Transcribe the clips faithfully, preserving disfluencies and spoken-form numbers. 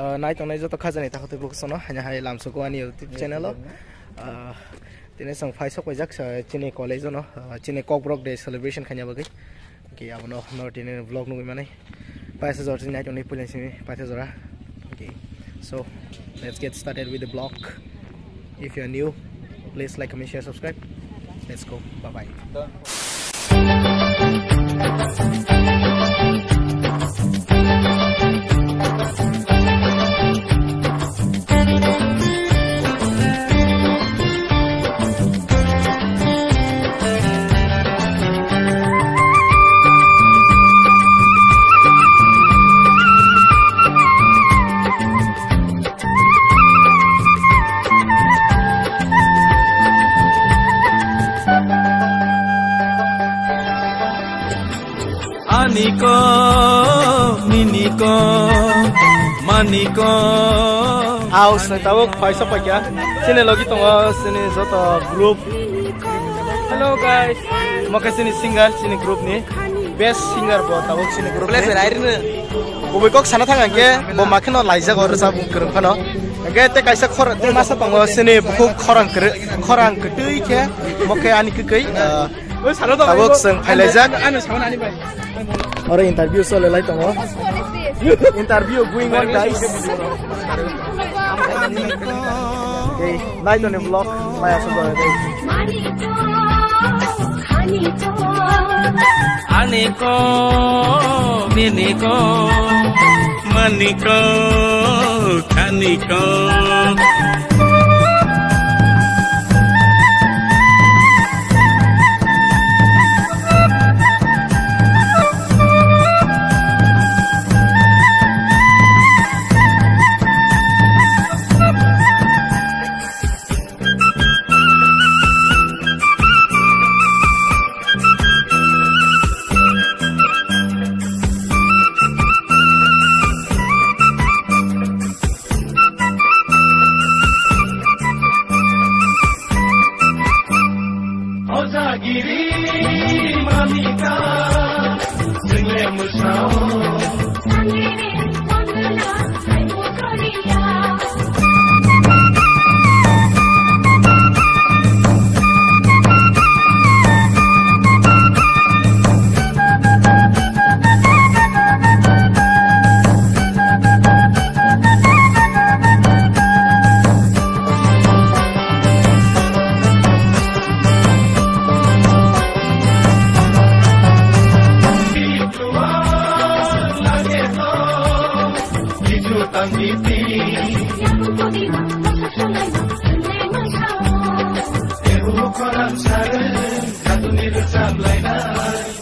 Ah, nai tongnai joto khajani takhuk tei bukhuk sono, haino hai lamsoko ani YouTube channel o. Ah, tini chwng phai sok paijak, ah, chini college o no, ah, chini Kokborok Day celebration khaina bagwi. Okay, abono no tini vlog nugwi manai. Paisa jora chini nai tongnai puila simi paisa jora. Okay, so let's get started with the vlog. If you are new, please like, comment, share, subscribe. Let's go. Bye bye. Aniko, niniko, maniko. Aw, sini tabuk paisa paikha. Sini logi tongo, sini joto group. Hello guys. Mo khe sini singer, sini group ni. Best singer bo tabuk sini group ni. Kubui kok sana thang angke, bo makheno laijak o rwchap bung kwrwng phano. Angke te kaisa khor, te masa tongo, sini bukhuk khorang kwrwi, khorang kwtwi khe, mo khe ani kwkwi, ah, tabuk chwng phailaijak. Oro interview chole lai tongo. Interview going on, guys. Hey, nai toni vlog, maya subo. Aniko, niniko, maniko, khaniko.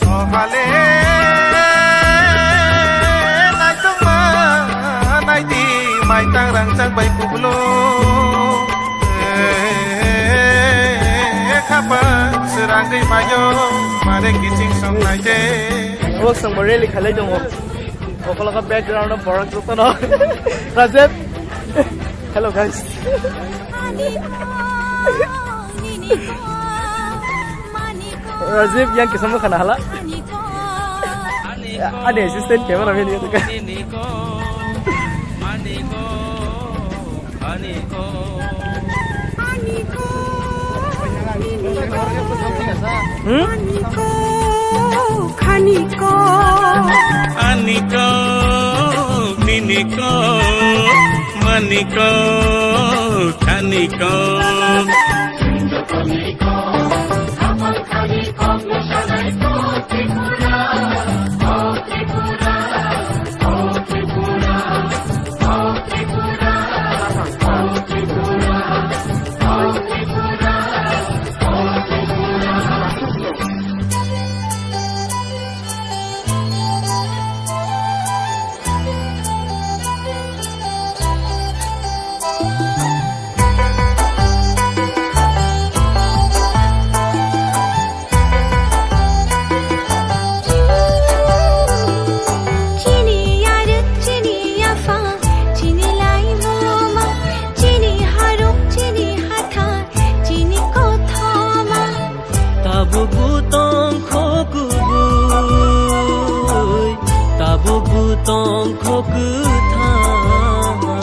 Obale naitokma naidi maitang rangchak bai kublo. Khapa srangwi mayo mare kiching song naide. Obo songbo rally khalai tongo. Okologo background o borok jotono. Rajib. Hello guys. Rajib yang kisam kana hala. Ada assistant camera man gitu kan. Aniko, aniko, niniko. Hmm? Aniko, khaniko. Aniko, niniko, maniko, khaniko. Chini yarwk, chini yapha, chini laimung ma, chini harung, chini hathar, chini kothoma. Tabuk bo tongkho kubui, tabuk bo tongkho kwthang.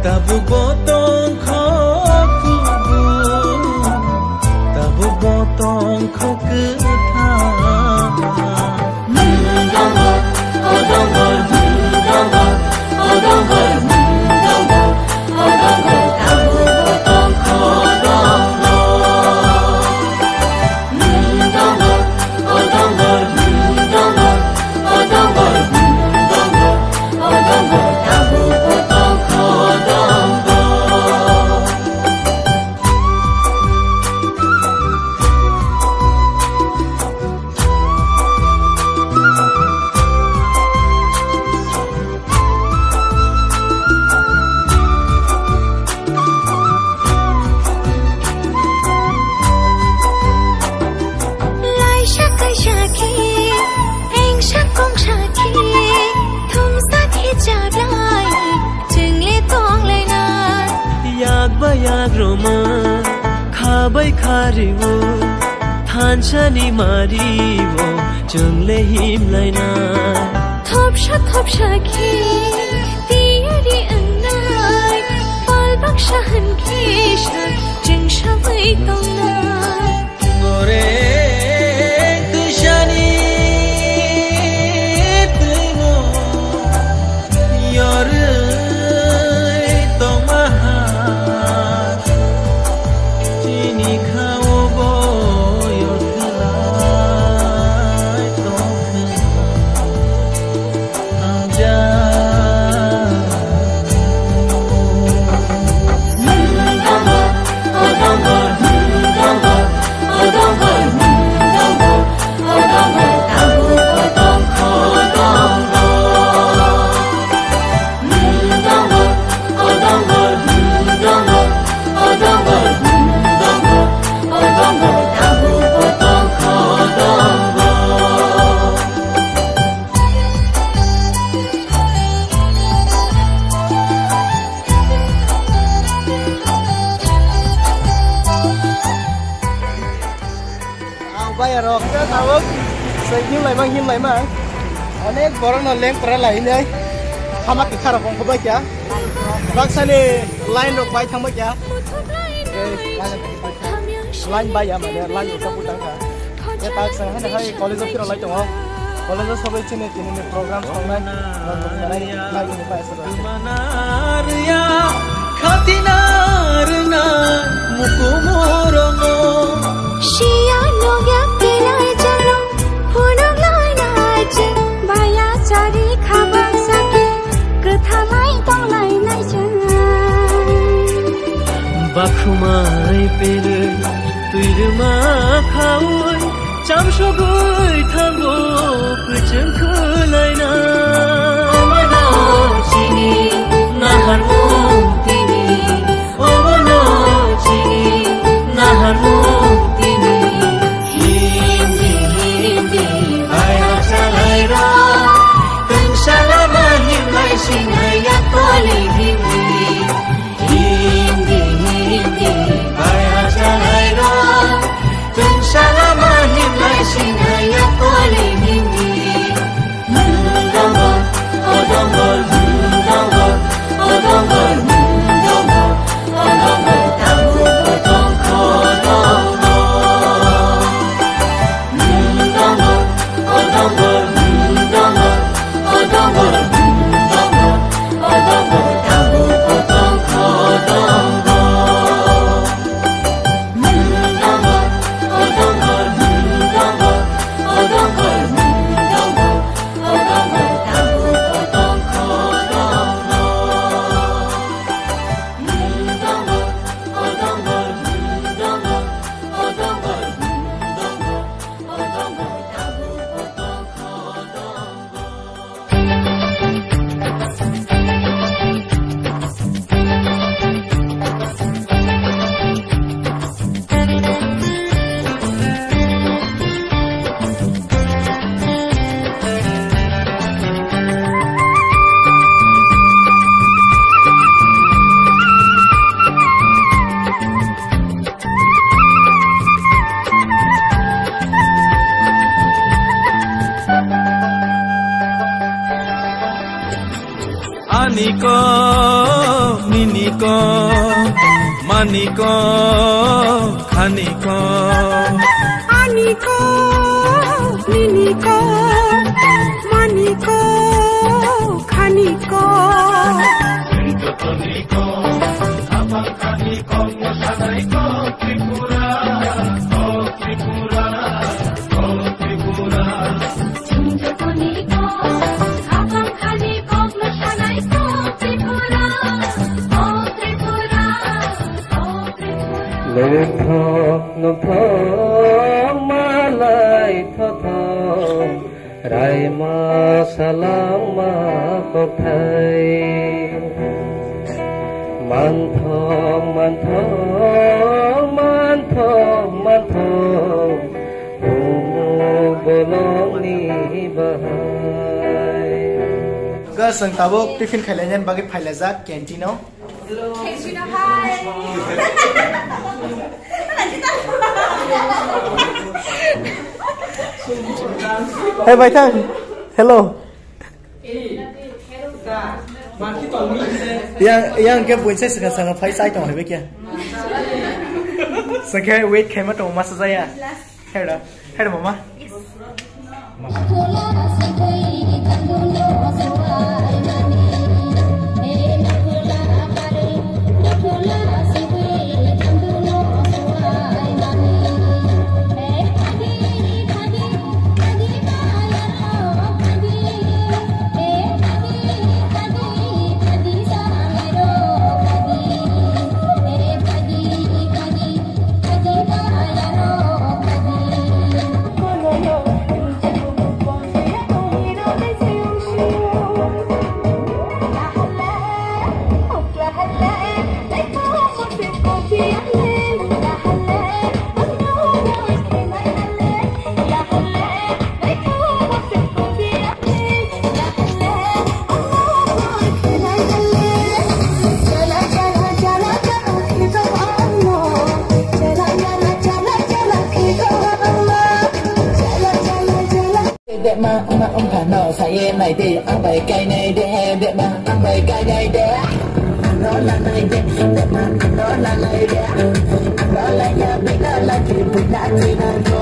Tabuk bo tongkho kubun, tabuk bo tongkho kwthang. Laisa kaisa khe, engsa kongsa khe, thumsa khe chablai, chwngle tonglaina. Yak ba yak roma, kha bai kha riwo, thansa ni mariwo, chwngle himlaina. Thopsa thopsa khe tiyari wngnai, pal baksa hwn khe sa chwng sabai tongnai. Goreng twisani twimo yorwi tongma ha. Chini khao bo yorkhlai tongkha hamjak. Ang bayarok tabuk se himlaimang himlaimang. Onek borokno lengpra lainai. Hama kwkharok ongkha bai kha. Baksani line rok bai thang bai kha. Line bai ya mane, line rok tabuk tang kha. Ye tak sang hane hai college of kira lai tongo. College of sabai chini tini ni program songnai. Line bai sa. Manarya khatina rwna mukumu rongo. Siya nogya pelai jalo, phunuk lai nai je, baya chari khabang sake, kwthalai tonglai nai je. Bakhumai perwi, twi rwma khaui, chamsogwi thango, kwchwng khwlaina. Omono chini naharmung tini, omono chini naharmung tini. Hindi, hindi, baya chalairo, tungsala mahim lai sinai ya toli hindi. Hindi, hindi, baya chalairo. Tungsala mahim lai sinai ya toli hindi. Mundongo, odongo, mundongo, odongo, Maniko, khaniko. Aniko, niniko, maniko, khaniko. Nungthok nungthok malai thothok, raima salama kokthai. Manthok manthok manthok manthok, bumu bolongni bahai. Guys, ang tabuk tiffin khailainani bagwi phailajak canteen-o. Hey, Baithang. Hello. Yang, yang ke buinse saka saka phai sai tong hebe kya? Saka wait khaima tong masa jaya. Hello. Hello, mama. Dema ma ongkha no saye nai de, ang bai kai nai de, dema ang bai kai nai de. Ano la nai de, dema ano la nai de. Ano la ya bina la ki bina ki na no.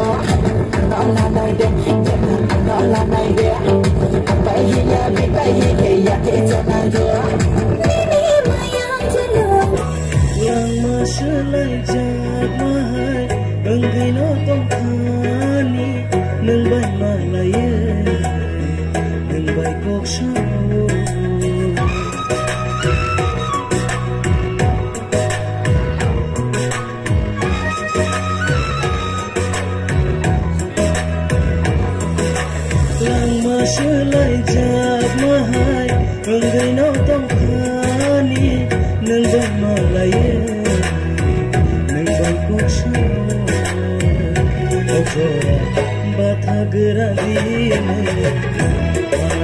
Ano la nai de, dema ano la nai de. Ang bai hi ya bi bai hi ke ya ke cha na no. Langma swlaijakma hai wngwino tongthani, nwng bai malaiwi, nwng bai kok sao. Langma swlaijakma hai wngwino tongthani, nwng bai malaiwi, nwng bai kok sao. O jora batha gwra di,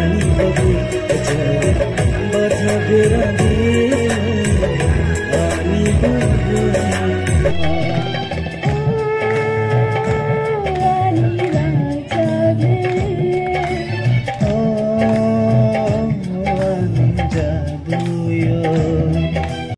ani bagwi o jora batha gwra di.